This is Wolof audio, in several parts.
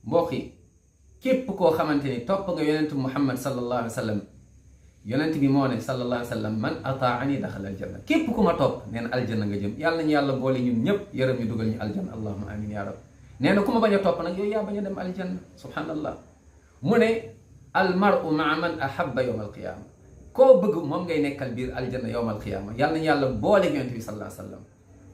mbokk yi képp koo xamante ni topp nga yonent Muhammad sallallahu alayhi wa sallam yonent bi moo ne sallallahu alayhi wa sallam man ataani daxala aljanna képp ku ma topp nee na aljanna nga jëm yàlla nañu yàlla boole ñun ñëpp yërëm ñu dugal ñu aljanna allahumma amin ya rab nee na ku ma bañ a topp nag yooyu yaa bañ a dem aljanna subhanallah mu ne almaru maa man ahabba yawm alqiyama koo bëgg moom ngay nekkal biir aljanna yawm alqiyama yàlla nañu yàlla boole yonent bi sallallahu alayhi wa sallam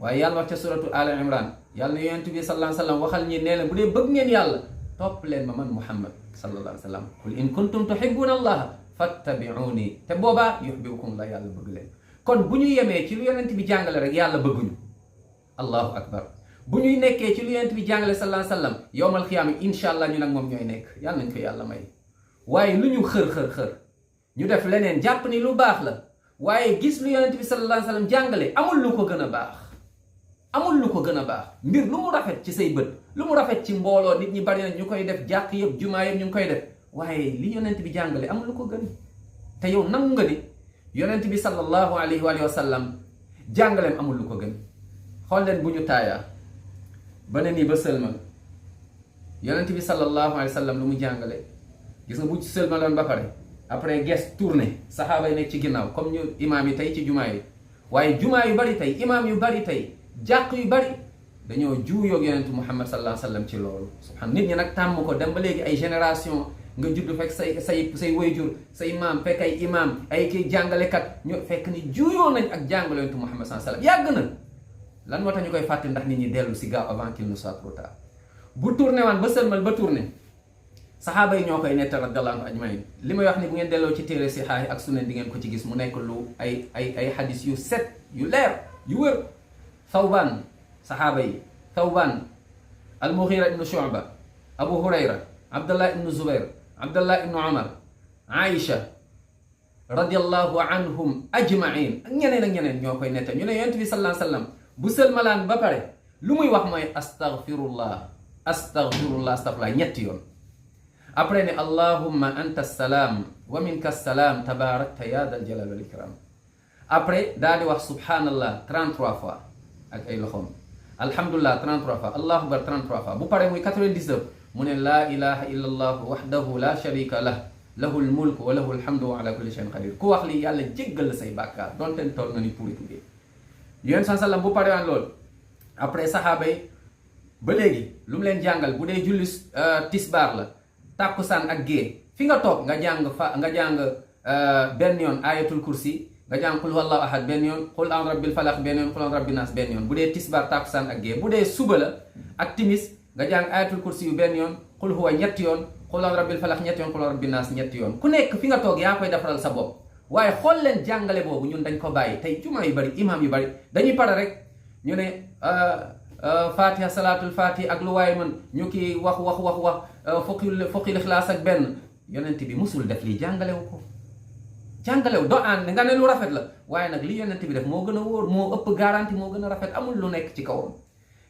waaye yàlla wax ca suratu ala imran yàlla na yonent bi sallallahu alayhi wa sallam waxal ñi nee leen bu dee bëgg ngeen yàlla topp leen ma man muhammad sallallahu alayhi wa sallam qul in kuntum tuhibbuna allaha fattabi'uni te boobaa yuhibbukum la yàlla bëgg leen kon bu ñu yemee ci lu yonent bi jàngale rek yàlla bëgguñu allahu akbar bu ñuy nekkee ci lu yonent bi jàngale sallallahu alayhi wa sallam yawmal qiyaama insha allah ñu nag moom ñooy nekk yàlla nañ ko yàlla may waaye lu ñu xër ñu def leneen jàpp ni lu baax la waaye gis lu yonent bi sallallahu alayhi wa sallam jàngale amul lu ko gën a baax amul lu ko gën a baax mbir lu mu rafet ci say bët lu mu rafet ci mbooloo nit ñi bari na ñu koy def jàkk yëpp jumaa yëpp ñu ngi koy def waaye li yonent bi jàngale amul lu ko gën te yow nangu nga ni yonent bi sallallahu alayhi wa sallam jàngaleem amul lu ko gën xool leen bu ñu taayaa ba ne nii ba sëlmal yonent bi sallallahu alayhi wa sallam lu mu jàngale gis nga bu sëlmaloon ba pare après ges tourné saxaaba yi nekk ci ginnaaw comme ñu imaam yi tey ci jumaa yi waaye jumaa yu bari tey imaam yu bari tey jàq yu bari dañoo juuyoog yonentu Muhammad sallallahu alayhi wa sallam ci loolu subhaan nit ñi nag tàmm ko dem ba léegi ay génération nga judd fekk say wayjur say maam fekk ay imaam ay kii jàngalekat ñu fekk ni juuyoo nañ ak jàngale yonentu Muhammad sallallahu alayhi wa sallam yàgg na lan moo tax ñu koy fàtte ndax nit ñi dellu si gaaw avant qu'il ne soit trop tard bu tourné waan ba sëlmal ba tourné saxaaba yi ñoo koy nettal radiyallahu anhum ajmain li may wax ni bu ngeen delloo ci téere si xaay ak sunan di ngeen ko ci gis mu nekk lu ay xadis yu set yu leer yu wër Thawban saxaaba yi Thawban al-Mughira ibnu Shu'ba Abu Hurayra Abdullah ibnu Zubair Abdullah ibnu Umar Aïcha radiyallahu anhum ajmain ak ñeneen ñoo koy nettal ñu ne yonent bi sallallahu alayhi wa sallam bu sëlmalaan ba pare lu muy wax mooy astaghfirullah astaghfirullah ñetti yoon après ne allahumma anta salaam wa minka salaam tabarakta ya dal jalal wal ikram après daal di wax subhanallah 33 fois ak ay loxoom alhamdulillah 33 fois allahu akbar 33 fois bu pare muy 99 mu ne laa ilaha illa allah wahdahu la sharika lah lahul mulk wa lahul hamdu wa ala kulli shay'in qadir ku wax li yàlla jéggal la say bàkkaar doonte toll na ni puri tuddee yéen sallam bu pare waan loolu après saxaaba yi ba léegi lu mu leen jàngal bu dee julli tisbaar la tàkkusaan ak gée fi nga toog nga jàng benn yoon ayatul kursi nga jàng qul huwallahu ahad benn yoon qul an rabbil falaq benn yoon qul an rabbin nas benn yoon bu dee tisbaar tàkkusaan ak gée bu dee suba la ak timis nga jàng ayatul kursi yu benn yoon qul huwa ñetti yoon qul an rabbil falaq ñetti yoon qul an rabbin nas ñetti yoon ku nekk fi nga toog yaa koy defaral sa bopp waaye xool leen jàngale boobu ñun dañ ko bàyyi tey jumaa yu bari imaam yu bari dañuy pare rek ñu ne fatiha salatul fatiha ak lu waaye mën ñu kii wax fukki ixlaas ak benn yonent bi musul def lii jàngalewu ko jàngalewu doo ànd nga ne lu rafet la waaye nag li yonent bi def moo gën a wóor moo ëpp garantie moo gën a rafet amul lu nekk ci kawam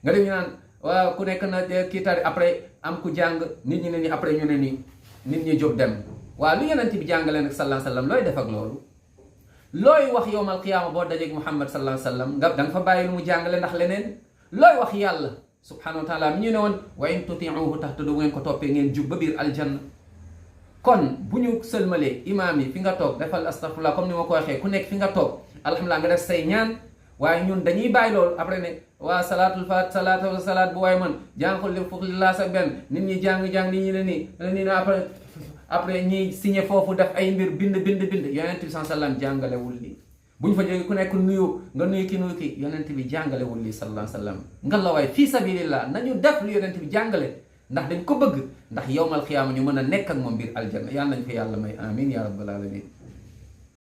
nga dem ñu naan waaw ku nekk na kii tari après am ku jàng nit ñi ne ni après ñu ne ni nit ñi jóg dem waaw lu yonent bi jàngale nag sallallahu alayhi wa sallam looy def ak loolu looy wax yowmal qiyaama boo dajeeg Muhammad sallallahu alayhi wa sallam nga da nga fa bàyyi lu mu jàngale ndax leneen looy wax yàlla subhanahu wa taala mi ñu ne woon wa in tuti'uhu tahtadu bu ngeen ko toppee ngeen jub ba biir aljanna kon bu ñu sëlmalee imaam yi fi nga toog defal astaghfirullah comme ni ma ko waxee ku nekk fi nga toog alhamdulilah nga def say ñaan waaye ñun dañuy bàyyi loolu après ne waa salaat bu waaye man jàngul li fukk li laa sa benn nit ñi jàng nit ñi ne nii après ñiy signé foofu def ay mbir bind yonent bi sallallahu alayhi wa sallam jàngalewul lii bu ñu fa jógee ku nekk nuyu ki yonent bi jàngalewul lii sallallahu alayhi wa sallam nga la waay fii sabilillah nañu def lu yonent bi jàngale ndax dañ ko bëgg ndax yawmal xiyaama ñu mën a nekk ak moom biir aljanna yàlla nañ ko yàlla may amin ya rabbal alamin